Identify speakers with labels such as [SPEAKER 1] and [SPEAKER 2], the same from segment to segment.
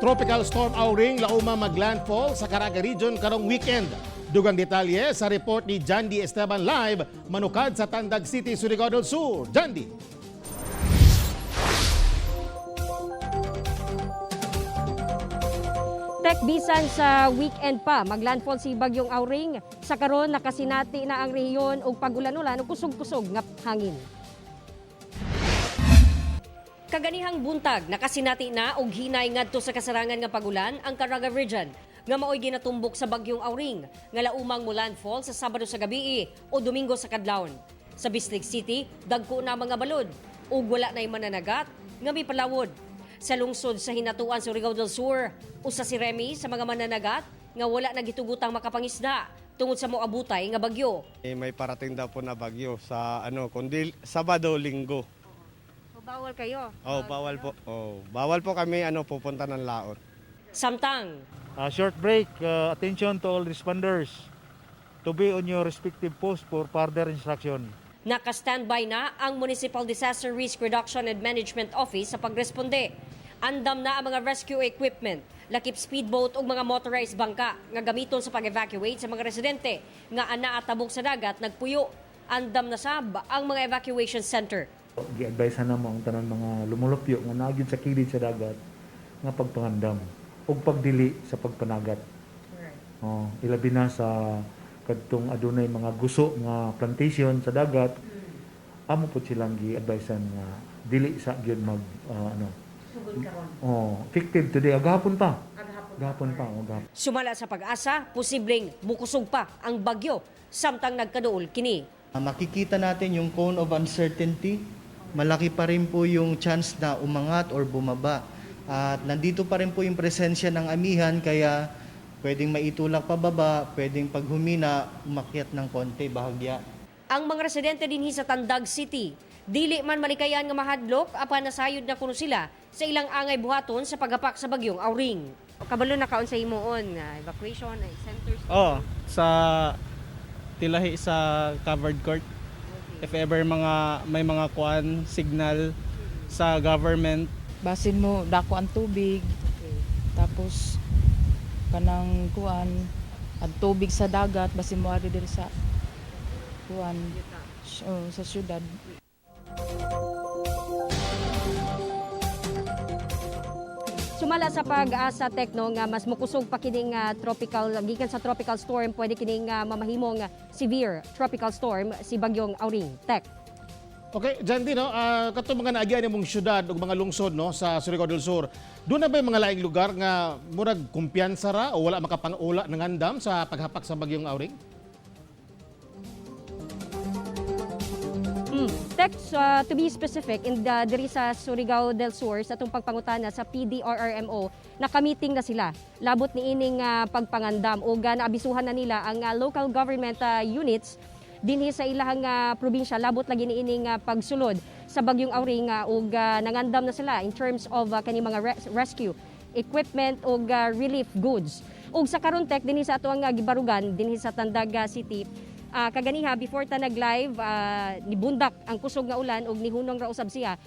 [SPEAKER 1] Tropical Storm Auring lauma maglandfall sa Caraga Region karong weekend. Dugang detalye sa report ni Jandy Esteban live manukad sa Tandag City, Surigao del Sur. Jandy.
[SPEAKER 2] Tek, bisan sa weekend pa maglandfall si Bagyong Auring. Sa karon nakasinati na ang rehiyon og pagulan-ulan ug kusog-kusog nga hangin. Kaganihang buntag, nakasinati na og hinay ngadto sa kasarangan nga pagulan ang Caraga Region nga maoy ginatumbok sa Bagyong Auring nga laumang mo landfall sa Sabado sa gabi o Domingo sa kadlawon. Sa Bislig City, dagko na mga balod ug wala na'y mananagat nga mipalawod. Sa lungsod sa Hinatuan, Surigao del Sur, usa si Remy sa mga mananagat nga wala na gitugutang makapangisda tungod sa moabutay nga bagyo.
[SPEAKER 3] Eh, may parating daw po na bagyo sa ano, kundi Sabado, Linggo.
[SPEAKER 2] So, bawal kayo.
[SPEAKER 3] Oh, bawal po. Oh, bawal po kami ano pupunta ng laot.
[SPEAKER 2] Samtang
[SPEAKER 4] Short break. Attention to all responders to be on your respective post for further instruction.
[SPEAKER 2] Naka-standby na ang Municipal Disaster Risk Reduction and Management Office sa pagresponde. Andam na ang mga rescue equipment, lakip speedboat ug mga motorized bangka nga gamiton sa pag-evacuate sa mga residente nga anaa tabok sa dagat nagpuyo. Andam na sab ang mga evacuation center.
[SPEAKER 4] Gi-advise na mo ang tanan mga lumulupyo nga naa gyud sa kilid sa dagat nga pagpangandam ug pagdili sa pagpanagat. Oh, ilabi na sa kadtong adunay mga guso nga plantation sa dagat. Amo pud silang gi-advisean nga dili sa gyud mag ano. Oh, effective today agahapon pa. Gahapon pa, oh, gahapon.
[SPEAKER 2] Sumala sa PAGASA, posibleng mukusog pa ang bagyo samtang nagkaduol kini.
[SPEAKER 5] Makikita natin yung cone of uncertainty. Malaki pa rin po yung chance na umangat or bumaba. At nandito pa rin po yung presensya ng amihan, kaya pwedeng maitulak pababa, pwedeng pag humina, umakyat ng konti, bahagya.
[SPEAKER 2] Ang mga residente dinhi sa Tandag City, dili man malikayan nga mahadlok apan nasayod na kuno sila sa ilang angay buhaton sa paghapak sa bagyong Auring. Kabalo na kaon sa himuon nga evacuation ay centers.
[SPEAKER 6] Oh, sa tilahi sa covered court. If ever mga may mga kuan signal sa government.
[SPEAKER 7] Basin mo dako ang tubig, tapos kanang kuan ang tubig sa dagat, basin mo ari diri sa kuan, oh, sa syudad.
[SPEAKER 2] Sumala sa PAGASA, Tekno, nga mas mukusog pa kining tropical gikan sa tropical storm, pwede kining mamahimong severe tropical storm si Bagyong Auring. Tek.
[SPEAKER 1] Okay, Jandy, no, katong mga naagian nimong syudad ug mga lungsod, no, sa Surigao del Sur, duna ba yung mga laing lugar nga murag kumpiyansa ra o wala makapangula ng andam sa paghapak sa Bagyong Auring?
[SPEAKER 2] Tek, to be specific, in the, diri sa Surigao del Sur, sa atong pagpangutana sa PDRRMO, naka-meeting na sila. Labot ni ining pagpangandam o naabisuhan na nila ang local government units dinhi sa ilahang probinsya labot lagi ni ining pagsulod sa Bagyong Auring ug nangandam na sila in terms of kani mga rescue equipment ug relief goods. Ug sa karon, Tek, dinhi sa ato ang gibarugan dinhi sa Tandag City, kaganiha before ta nag-live, nibundak ang kusog nga ulan ug nihunong ra usab siya.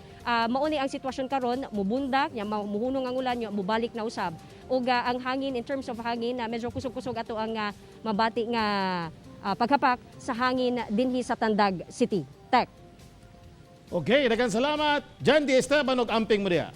[SPEAKER 2] Mao ni ang sitwasyon karon, mubundak nya muhunong ang ulan nya mubalik na usab. Ug ang hangin, in terms of hangin, medyo kusog-kusog ato ang mabati nga paghapak sa hangin dinhi sa Tandag City. Tek.
[SPEAKER 1] Okay, daghang salamat. Jandy Esteban og amping mo diha.